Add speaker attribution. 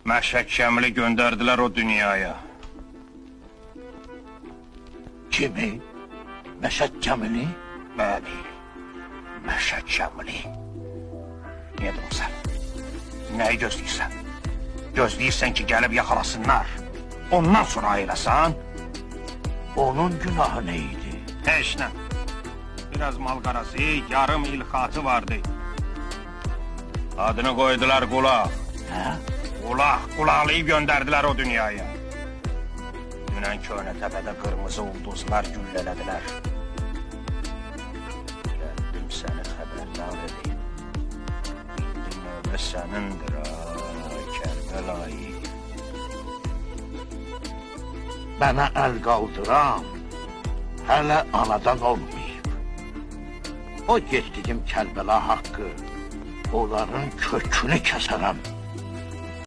Speaker 1: Məşəd Şəmili göndərdilər o dünyaya.
Speaker 2: Kimi? Məşəd Kəmili?
Speaker 1: Bəli, Məşəd Şəmili. Niyə durursan? Nəyi gözləyirsən? Gözləyirsən ki, gəlib yaxalasınlar. Ondan sonra ayılasan?
Speaker 2: Onun günahı nə idi?
Speaker 1: Heç nə. Biraz malqarası, yarım ilxatı vardı. Adını qoydular qulaq.
Speaker 2: Hə?
Speaker 1: Qulaq, qulaqlayıb göndərdilər o dünyaya. Dünən Köhnətəpədə qırmızı ulduzlar güllələdilər. Gəldim səni xəbərdar edeyim. İndi növbə sənindir, ay Kərbəlayı.
Speaker 2: Mənə əl qaldıran hələ anadan olmayıb. O getdiyim Kərbəla haqqı, onların kökünü kəsərəm.